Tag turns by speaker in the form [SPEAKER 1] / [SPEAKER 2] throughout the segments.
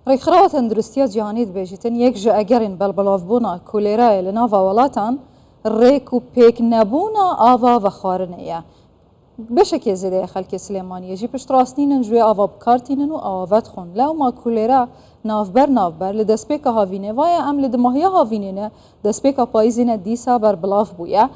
[SPEAKER 1] Rêkxirawa Tenduristiya Cîhanî dibêjîtin yek ji egerên belbelavbûna kolêrayê li nava welatan rêk û pêk nebûna ava vexwarinê ye. Beşekê zêdeyê xelkê Silêmaniyê jî piştrast nînin ji wê ava bi kar tînin û awa vedixwin. Lewma kolêra navber navber li destpêka havînê vaye em li dimahiya havînê ne destpêka payîzê ne dîsa berbilav bûye.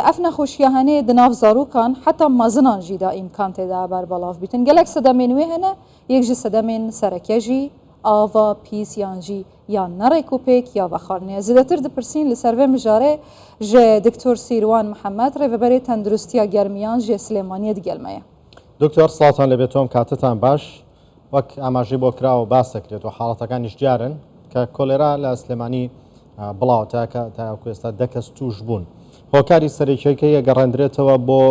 [SPEAKER 1] Ev nexweşiya henê di nav zarokan heta mezinan jî de îmkan tê de berbelav bîtin. Gelek sedemên wê hene Yek ji sedemên sereke jî ava pîs yan jî ya nerêkûpêk ya vexwarinê ye. Zêdetir dipirsîn li ser vê mijarê ji Diktor Sîrwan Mihemed, Rêveberê Tendirustiya Germiyan ji Silêmaniyê digel me ye.
[SPEAKER 2] Doktor سڵاوتان لێبێت تۆم کاتتان باش وەک ئاماژەی بۆ کراوە باس دەکرێت و حاڵەتەکانیش دیارن کە کۆلێرا لە سلێمانی بڵاوە تاکە تاکو ئێستا دە کەس توش بوون هۆکاری سەرەکیەکەی ئەگەڕێندرێتەوە بۆ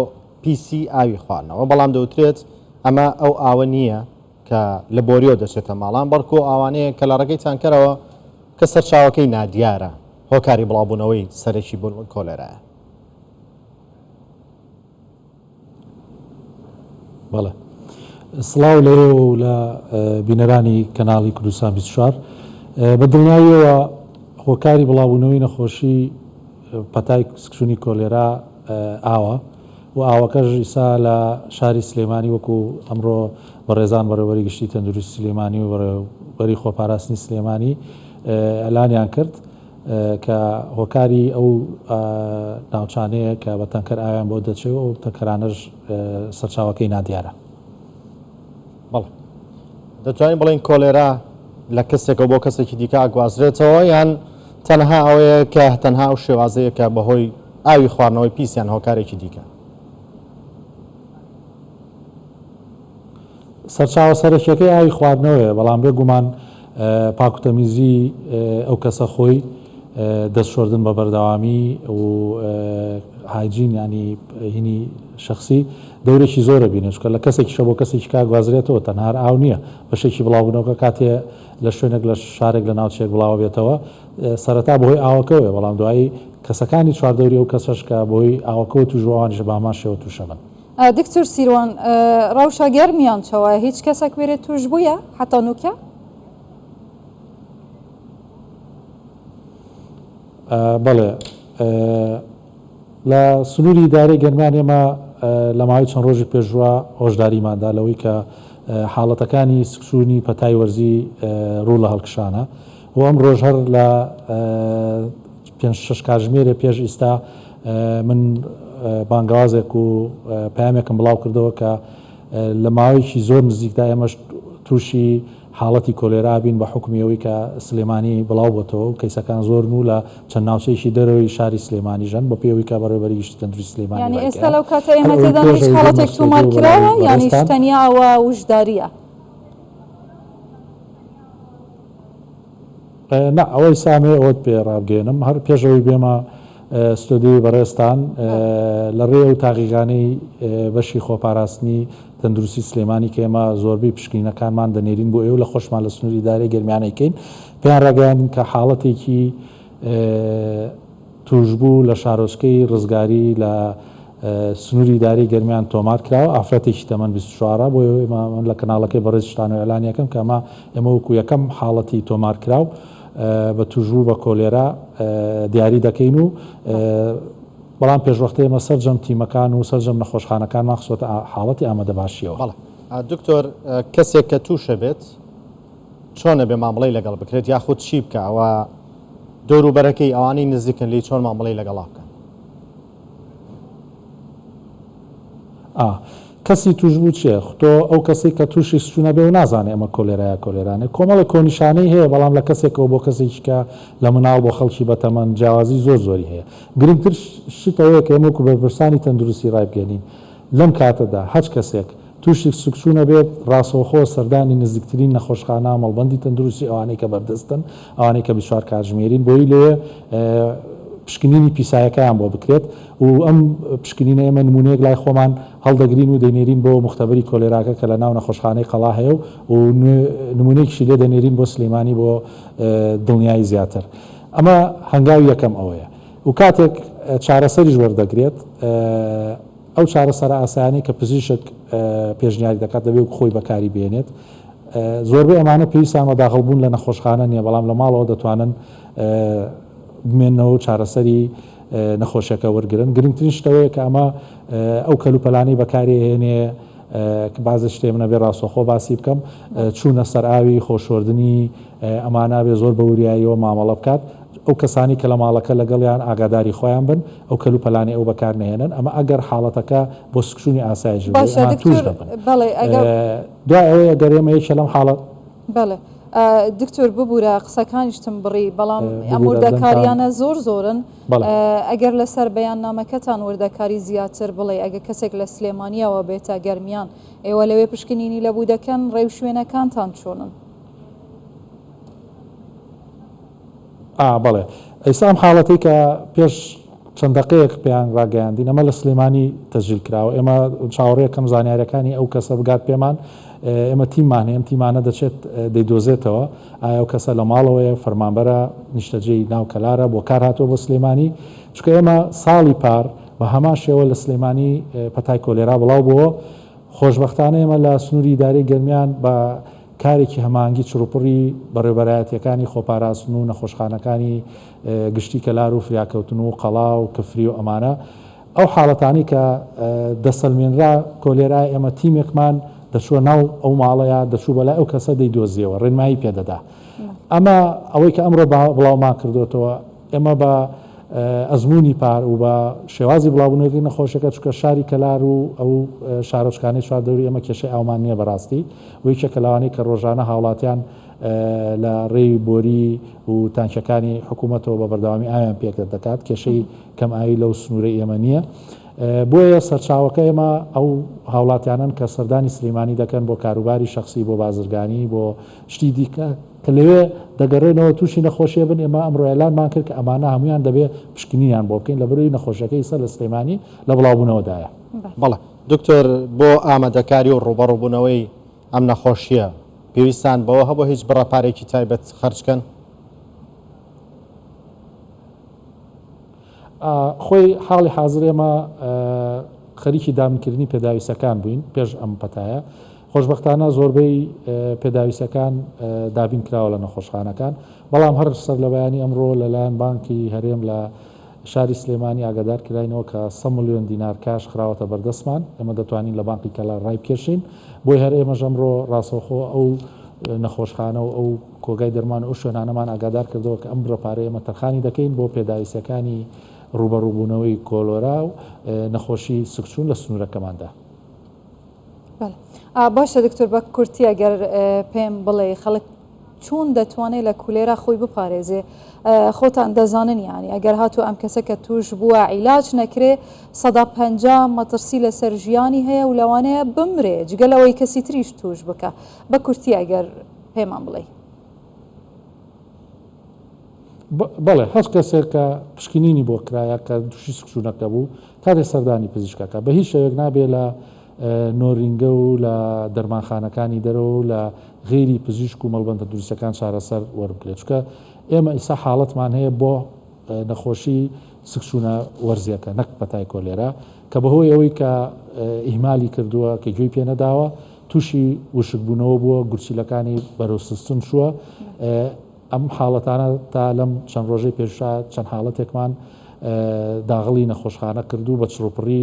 [SPEAKER 2] پیسی ئاوی خواردنەوە، بەڵام دەوترێت ئەمە ئەو ئاوە نییە کە لە بۆریەوە دەچێتە ماڵان، بەڵکو ئەو ئاوانەیە کە لە ڕێگەی تانکەرەوە کە سەرچاوەکەی نادیارە، هۆکاری بڵاوبوونەوەی سەرەکی کۆلێرایە.
[SPEAKER 3] بەڵێ سڵاو لە ئێوە و لە بینەرانی کەناڵی کوردستان 24. بە دڵنیاییەوە هۆکاری بڵاوبوونەوەی نەخۆشی پەتای سکچوونی کۆلێرا ئاوە و ئاوەکەش ئیسا لە شاری سلێمانی وەکو ئەمڕۆ بەڕێزان بەڕێوەبەری گشتی تەندروستی سلێمانی و بەڕێوەبەری خۆپاراستنی سلێمانی ئەلانیان کرد کە هۆکاری ئەو ناوچانەیە کە بە تەنکەر ئاویان بۆ دەچێ و ئەو تەنکەرانەش سەرچاوەکەی نادیارە.
[SPEAKER 2] بەڵێ دەتوانین بڵێین کۆلێرا لە کەسێکەوە بۆ کەسێکی دیکە ئەگوازرێتەوە یان تەنها ئەوەیە کە تەنها ئەو شێوازەیە کە بەهۆی ئاوی خواردنەوەی پیس یان هۆکارێکی دیکە؟
[SPEAKER 3] سەرچاوە سەرەکیەکەی ئاوی خواردنەوەیە، بەڵام بێ گومان پاکوتەمیزی ئەو کەسە خۆی، دەست شۆردن بە بەردەوامی و hygiene یانی هینی شەخسی دەورێکی زۆر ئەبینێ، چونکە لە کەسێکیشە بۆ کەسێکی کا گوازرێتەوە تەنها هەر ئاو نییە، بەشێکی بڵاوبوونەوەکە کاتێ لە شوێنێک لە شارێک لە ناوچەیەک بڵاوەبێتەوە سەرەتا بەهۆی ئاوەکەوەیە، بەڵام دوایی کەسەکانی چواردەوری ئەو کەسەش کە بەهۆی ئاوەکەوە تووش بوو ئەوانیش بە هەمان شێوە تووشەبن.
[SPEAKER 1] دکتۆر سیروان رەوشا گەرمیان چەوایە هیچ کەسەک وێرێ تووش بویە حەتا نوکە؟
[SPEAKER 3] بەڵێ لە سنووری ئیدارەی گەرمیان ئێمە لە ماوەی چەند ڕۆژی پێشوە هۆشداریمان دا لەوەی کە حاڵەتەکانی سکچوونی پەتای وەرزی ڕوو لە هەڵکشانە و ئەم ڕۆژ هەر لە پێنج شەش کاتژمێرێ پێش ئیستا من بانگەوازێک و پەیامێکم بڵاو کردەوە کە لە ماوەیەکی زۆر نزیکدا ئێمەش تووشی حاڵەتی کۆلێرا بین بە حوکمی ئەوەی کە سلێمانی بڵاو بۆتەوە و کەیسەکان زۆرن و لە چەند ناوچەیەکی دەرەوەی شاری سلێمانیش هەن بە پێی ئەوەی کە بەڕێوەبەری گشتی تەندروستی سلێمانی
[SPEAKER 1] یانی ئێستا
[SPEAKER 3] ڕایگەیاند
[SPEAKER 1] لەو کاتە
[SPEAKER 3] هەر
[SPEAKER 1] ئێمە
[SPEAKER 3] ئەوەی
[SPEAKER 1] تێدا
[SPEAKER 3] پێش
[SPEAKER 1] هیچ
[SPEAKER 3] ئەوەی بێمە
[SPEAKER 1] حاڵەتێک
[SPEAKER 3] ستۆدیۆ
[SPEAKER 1] تۆمار
[SPEAKER 3] بۆ لای
[SPEAKER 1] کراوە یانیش
[SPEAKER 3] بەڕێزتان
[SPEAKER 1] تەنیا ئەوە وشدارییە؟
[SPEAKER 3] نا ئەوەی سامێ ئەوەت پێ ڕابگەیەنم هەر پێش ئەوەی بێمە ستۆدیۆی بەڕێزتان لە ڕێی ئەو تاقیگانەی بەشی خۆپاراستنی تەندروستی سلێمانی کە ئێمە زۆربەی پشکنینەکانمان دەنێرین بۆ ئێوە لە خۆشمان لە سنووری ئیدارەی گەرمیان ئەیکەین پێیان ڕاگەیاندین کە حاڵەتێکی تووشبوو لە شارۆچکەی ڕزگاری لە سنووری ئیدارەی گەرمیان تۆمار کراوە، ئافرەتێکی تەمەن 24 بۆیە ئێمە من لە کەناڵەکەی بەڕێزیشتانەوە ئیعلانی ئەکەم کە ئەمە ئێمە وەکو یەکەم حاڵەتی تۆمار کراو بە تووشبوو بە کۆلێرا دیاری دەکەین و بەڵام پێشوەختە ئێمە سەرجەم تیمەکان و سەرجەم نەخۆشخانەکانمان خستووەتە حاڵەتی ئامادەباشییەوە.
[SPEAKER 2] بەڵێ دکتۆر کەسێک کە تووشە بێت چۆن ئەبێ مامڵەی لەگەڵ بکرێت یاخود چی بکا و دەوروبەرەکەی ئەوانەی نزیکن لێی چۆن مامڵەی لەگەڵا بکەن؟
[SPEAKER 3] ئا. کەسی توشبوو چیە؟ تۆ ئەو کەسەی کە توشی سچونە بێ و نازانێ ئەمە کۆلێرایە کۆلێرا نیە کۆمەڵێک کۆنیشانەی هەیە بەڵام لە کەسێکەوە بۆ کەسێکی کە لە مناڵ بۆ خەڵکی بەتەمەن جیاوازی زۆر زۆری هەیە گرنگتر شت ئەوەیە کە ئێمە وەکو بەرپرسانی تەندروستی ڕایبگەینین لەم کاتەدا هەچ کەسێک توشی سکچوونە بێت ڕاستەوخۆ سەردانی نزیکترین نەخۆشخانە، مەڵبەندی تەندروستی ئەوانەی کە بەردەستن، ئەوانەی کە 24 کاتژمێرین بۆی لەوێ پشکنینی پیسایەکەیان بۆ بکرێت و ئەم پشکنینە ئێمە نمونەیەک لای خۆمان هەڵدەگرین و دەینێرین بۆ موختەبەری کۆلێراکە کە لە ناو نەخۆشخانەی قەڵا هەیە و نمونەیەکیشی لێ دەنێرین بۆ سلیمانی بۆ دڵنیایی زیاتر. ئەمە هەنگاوی یەکەم ئەوەیە و کاتێک چارەسەریش وەردەگرێت، ئەو چارەسەرە ئاسایانەی کە پزیشک پێشنیاری دەکات دەبێت خۆی بەکاری بهێنێت. زۆربەی ئەمانە پێویستیان بە داخڵبوون لە نەخۆشخانە نییە، بەڵام لە ماڵەوە دەتوانن بمێننەوە و چارەسەری نەخۆشیەکە وەرگرن. گرنگترین شت ئەوەیە کە ئەمە ئەو کەلوپەلانەی بەکاری ئەهێنێ کە بازێ شتێ من ئەبێ ڕاستەوخۆ باسی بکەم، چوونە سەر ئاوی، خۆشۆردنی ئەمانە ئەبێ زۆر بە وریاییەوە مامەڵە بکات. ئەو کەسانەی کە لە ماڵەکە لەگەڵیان ئاگاداری خۆیان بن، ئەو کەلوپەلانەی ئەو بەکار نەهێنن، ئەمە ئەگەر حاڵەتەکە بۆ سکچوونی ئاسایش بێ،
[SPEAKER 1] باشە
[SPEAKER 3] ئەمان تووش
[SPEAKER 1] دکتۆر
[SPEAKER 3] دەبن.
[SPEAKER 1] بەڵێ ئەگەر.
[SPEAKER 3] دوای ئەوەی ئەگەر ئێمە یەکێ لەم حاڵەت.
[SPEAKER 1] بەڵێ دکتۆر ببورە قسەکانیشتم بڕی بەڵام ئەم
[SPEAKER 3] ببورە دەنگتان.
[SPEAKER 1] وردەکاریانە زۆر زۆرن
[SPEAKER 3] بەڵێ.
[SPEAKER 1] ئەگەر لەسەر بەیاننامەکەتان وردەکاری زیاتر بڵێی ئەگەر کەسێک لە سلێمانیەوە بێتە گەرمیان ئێوە لەوێ پشکنینی لەبوو دەکەن ڕێوشوێنەکانتان چۆنن؟
[SPEAKER 3] ئا بەڵێ ئیستا ئەم حاڵەتەی کە پێش چەند دەقەیەک پێیان ڕاگەیاندین ئەمە لە سلێمانی تەسجیل کراوە ئێمە چاوەڕێکەم زانیاریەکانی ئەو کەسە بگات پێمان ئێمە تیممان هەیە ئەم تیمانە دەچێت دەیدۆزێتەوە ئایا ئەو کەسە لە ماڵەوەیە فەرمانبەرە نیشتەجێی ناو کەلارە بۆ کار هاتووە بۆ سلێمانی چونکە ئێمە ساڵی پار بە هەمان شێوە لە سلێمانی پەتای کۆلێرا بڵاو بووە خۆشبەختانە ئێمە لە سنووری ئیدارەی گەرمیان بە کارێکی هەماهەنگی چڕوپڕی بەڕێوبەرایەتییەکانی خۆپاراستن و نەخۆشخانەکانی گشتی کەلار و فریاکەوتن و قەڵا و کفری و ئەمانە ئەو حاڵەتانەی کە دەسەلمێنرا کۆلێرا ئێمە تیمێکمان دەچووە ناو ئەو ماڵە یا دەچوو بەلای ئەو کەسە دەیدۆزیەوە ڕێنمایی پێدەدا ئەمە ئەوەی کە ئەمڕۆ بڵاومان کردوێتەوە ئێمە بە ئەزموونی پار و بە شێوازی بڵاوبوونەوەی نەخۆشیەکە، چونکە شاری کەلار و ئەو شارۆچکانەی چواردەوری ئێمە کێشەی ئاومان نییە بەڕاستی و یەکێکە لەوانەی کە ڕۆژانە هاوڵاتیان لە ڕێی بۆری و تانکیەکانی حکوومەتەوە بە بەردەوامی ئاویان پێ دەکات، کێشەی کەمئاوی لەو سنوورەی ئێمە نییە. بۆیە سەرچاوەکە ئێمە ئەو هاوڵاتیانەن کە سەردانی سلیمانی دەکەن بۆ کاروباری شەخسی، بۆ بازرگانی، بۆ شتی دیکە، کە لەوێ دەگەڕێنەوە تووشی نەخۆشیە بن، ئێمە ئەمڕۆ ئیعلانمان کرد کە ئەمانە هەموویان دەبێ پشکنینیان بۆ بکەین، لەبەرئەوەی نەخۆشیەکە ئیستا لە سلێمانی لە بڵاوبوونەوەدایە.
[SPEAKER 2] بەڵێ دکتۆر بۆ ئامادەکاری و ڕووبەڕووبوونەوەی ئەم نەخۆشییە پێویستان بەوە هەبووە هیچ بڕە پارەیەکی تایبەت خەرج کەن؟
[SPEAKER 3] خۆی حاڵی حازر ئێمە خەریکی دابینکردنی پێداویستەکان بووین پێش ئەم پەتایە، خۆشبەختانە زۆربەی پێداویستیەکان دابین کراوە لە نەخۆشخانەکان، بەڵام هەر سەرلەبەیانی ئەمڕۆ لەلایەن بانکی هەرێم لە شاری سلێمانی ئاگادار کراینەوە کە سە ملیۆن دینار کاش خراوەتە بەردەستمان، ئێمە دەتوانین لە بانقی کەلار ڕایبکێشین، بۆی هەر ئێمەش ئەمڕۆ ڕاستەوخۆ ئەو نەخۆشخانە و ئەو کۆگای دەرمان و ئەو شوێنانەمان ئاگادار کردەوە کە ئەم بڕە پارەی ئێمە تەرخانی دەکەین بۆ پێداویستیەکانی ڕووبەڕووبوونەوەی کۆلۆرا و نەخۆشی سکچوون لە سنوورەکەماندا.
[SPEAKER 1] باشە دکتۆر بە کورتی ئەگەر پێم بڵێ خەڵک چۆن دەتوانێت لە کولێرا خۆی بپارێزێ خۆتان دەزانن یانی ئەگەر هاتوو ئەم کەسە کە توش بووە عیلاج نەکرێ 150 مەترسی لەسەر ژیانی هەیە و لەوانەیە بمرێ جگە لەوەی کەسی تریش توش بکە بە کورتی ئەگەر پێمان بڵێ.
[SPEAKER 3] بەڵێ هەر کەسێک کە پشکنینی بۆ کرا یا کە تووشی سکچوونەکە بوو کاتێک سەردانی پزیشکەکە بە هیچ شێوەیەک نابێ لە نۆرینگە و لە دەرمانخانەکانی دەرەوە و لە غەیری پزیشک و مەڵبەندە دروستەکان چارەسەر وەربگرێت چونکە ئێمە ئیستا حاڵەتمان هەیە بۆ نەخۆشی سکچوونە وەرزیەکە نەک پەتای کۆلێرا کە بەهۆی ئەوەی کە ئیهمالی کردووە کە گوێی پێ نەداوە تووشی وشکبوونەوە بووە گورچیلەکانی بەرەو سستن چووە ئەم حاڵەتانە تا لەم چەند ڕۆژەی پێشوشا چەند حاڵەتێکمان داغڵی نەخۆشخانە کرد و بە چڕوپڕی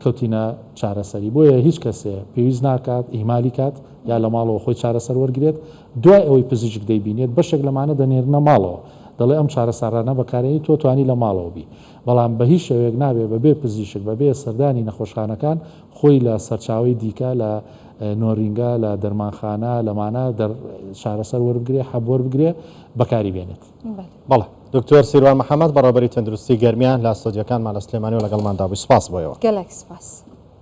[SPEAKER 3] کەوتینە چارەسەری. بۆیە هیچ کەسێ پێویست ناکات ئیهمالی کات یا لە ماڵەوە خۆی چارەسەر وەرگرێت، دوای ئەوەی پزیشک دەیبینێت بەشێک لەمانە دەنێرنە ماڵەوە دەڵێ ئەم چارەسارانە بەکارێنی تۆ توانی لە ماڵەوە بی بەڵام بە هیچ شێوەیەک نابێ بەبێ پزیشک بەبێ سەردانی نەخۆشخانەکان خۆی لە سەرچاوەی دیکە لە نۆرینگە، لە دەرمانخانە، لەمانە دەر چارەسەر وەربگرێ، حەب وەربگرێ، بەکاری بێنێت.
[SPEAKER 2] بەڵێ دکتۆر سیروان محەمەد بەڕێوەبەری تەندروستی گەرمیان لە ستۆدیۆکانمان لە سلێمانیەوە لەگەڵماندا بووی سوپاس بۆ ئێوە.
[SPEAKER 1] گەلەک سوپاس.